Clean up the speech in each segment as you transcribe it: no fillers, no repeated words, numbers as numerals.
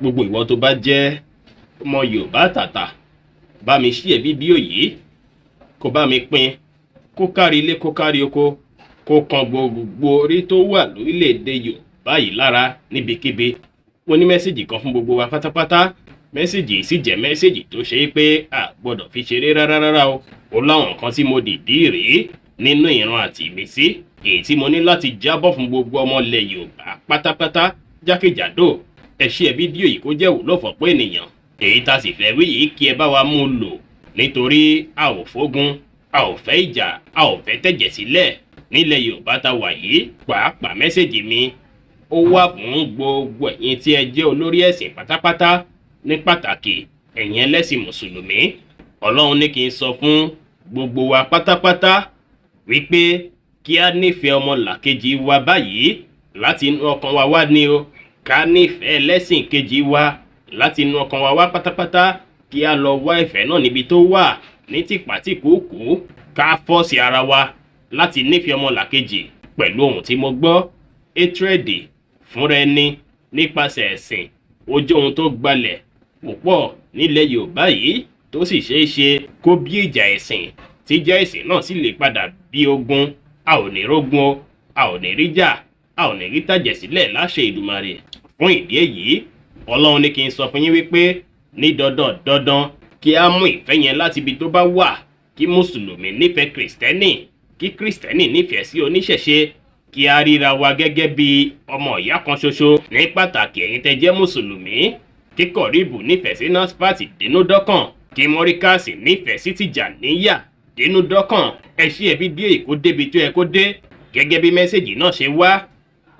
Gbogbo ìwọ tó bá jẹ́ ọmọ Yorùbá tàtà, bá mi share fídíò yìí, kó bá mi pín kó kárí ilé, kó kárí oko, kó kan gbogbo orí tó wà lórílẹ̀‐èdè Yorùbá yìí lára níbikíbi. Mo ní message kan fún gbogbo wa pátápátá. Message yìí sì jẹ́ message tó ṣe é pé a gbọ́dọ̀ fi ṣeré rárá rárá o. Ó láwọn nǹkan tí mo dìdí rèé nínú ìran àti ìmísí, èyí tí mo ní láti jábọ̀ fún gbogbo ọmọ ilẹ̀ Yorùbá pátápátá jákèjádò. Ẹ share fídíò yìí kó jẹ́ wúlò fọ́pọ̀ ènìyàn. Èyí tá a sì fẹ́ wí yìí, kí ẹ bá wa mú un lò, nítorí a ò fógun, a ò fẹ́ ìjà, a ò fẹ́ tẹ̀jẹ̀ sílẹ̀ nílẹ̀ Yorùbá tá wà yìí. Pàápàá, message mi ó wà fún gbogbo ẹ̀yin tí ẹ jẹ́ olórí ẹ̀sìn pátápátá, ní pàtàkì ẹ̀yin ẹlẹ́sìn Mùsùlùmí. Ọlọ́run ní kí n sọ fún gbogbo wa pátápátá wípé kí a nífẹ̀ẹ́ ọmọ làkejì wa báyìí láti inú ọkàn wa wá ní o. Ká nífẹ̀ẹ́ ẹlẹ́sìn kejì wa láti inú ọkàn wa wá pátápátá. Kí a lọ wá ìfẹ́ náà níbi tó wà ní tìpátìkúùkù. Ká force ara wa láti nífẹ̀ẹ́ ọmọ làkejì. Pẹ̀lú ohun tí mo gbọ́, hatred fúnra ẹni nípasẹ̀ ẹ̀sìn, ó jẹ́ ohun tó gbalẹ̀ púpọ̀ nílẹ̀ Yorùbá yìí, tó sì ṣeé ṣe kó bí ìjà ẹ̀sìn, tíjà ẹ̀sìn náà sì lè padà bí ogun. A ò ní rógun o, a ò ní ríjà, a ò ní rí tàjẹ̀ sílẹ̀ láṣẹ Ìdùmarè. Fún ìdí èyí, Ọlọ́run ní kí n sọ fún yín wípé ní dandan dandan, kí a mú ìfẹ́ yẹn láti ibi tó bá wà. Kí Mùsùlùmí nífẹ̀ẹ́ Kìrìsìtẹ́nì, kí Kìrìsìtẹ́nì nífẹ̀ẹ́ sí oníṣẹ̀ṣe, kí a ríra wa gẹ́gẹ́ bí ọmọ ìyá kan ṣoṣo. Ní pàtàkì, ẹ̀yin tẹ́ jẹ́ Mùsùlùmí, kí Kọ̀ríbù nífẹ̀ẹ́ sí Nasfat dénúdọ́kàn, kí Mọ́ríkàsì nífẹ̀ẹ́ sí Tìjàníyà dénúdọ́kàn. Ẹ share fídíò yìí kó débi tó yẹ kó dé. Gẹ́gẹ́ bí message náà ṣe wá,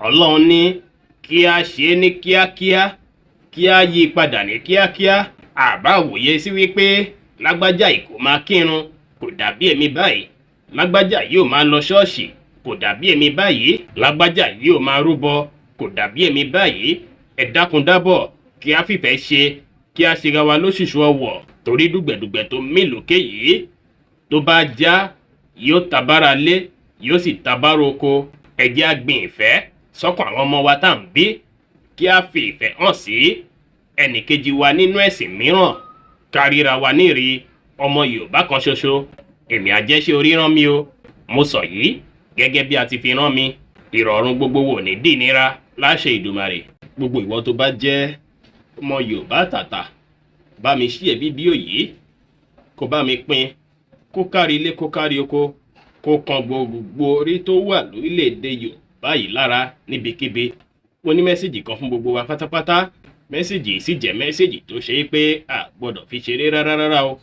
Ọlọ́run ní kí a ṣe é ní kíákíá, kí a yí padà ní kíákíá. Àbá wòye sí wípé lágbájá yìí kò máa kírun, kò dàbí èmi báyìí, lágbájá yìí ò máa lọ ṣọ́ọ̀ṣì, kò dàbí èmi báyìí, lágbájá yìí ò máa rúbọ, kò dàbí èmi báyìí. Ẹ dákun dábọ̀, kí a fìfẹ́ ṣe, kí a ṣera wa lóṣùṣù ọwọ̀, torí dùgbẹ̀dùgbẹ̀ tó mí lókè yìí, tó bá já, yóò tabára lé, yóò sì tabára oko. Ẹ jẹ́ á gbin ìfẹ́ sọ́kàn àwọn ọmọ wa tá à ń bí, kí a fi ìfẹ́ hàn sí ẹnìkejì wa nínú ẹ̀sìn mìíràn, ká ríra wa nírì ọmọ Yorùbá kan ṣoṣo. Èmi àjẹṣe oríran mi o. Mo sọ yìí gẹ́gẹ́ bí a ti fi rán mi. Ìrọ̀rùn gbogbo wò ní dìnira láṣẹ Ìdùmarè. Gbogbo ìwọ tó bá jẹ́ ọmọ Yorùbá tàtà, bá mi share fídíò yìí, kó bá mi pín kó kárí ilé, kó kárí oko, kó kan gbogbo orí tó wà lórílẹ̀‐èdè Yorùbá yìí lára níbikíbi. Mo ní message kan fún gbogbo wa pátápátá. Message yìí sì jẹ́ message tó ṣe é pé a gbọ́dọ̀ fi ṣeré rárá rárá o.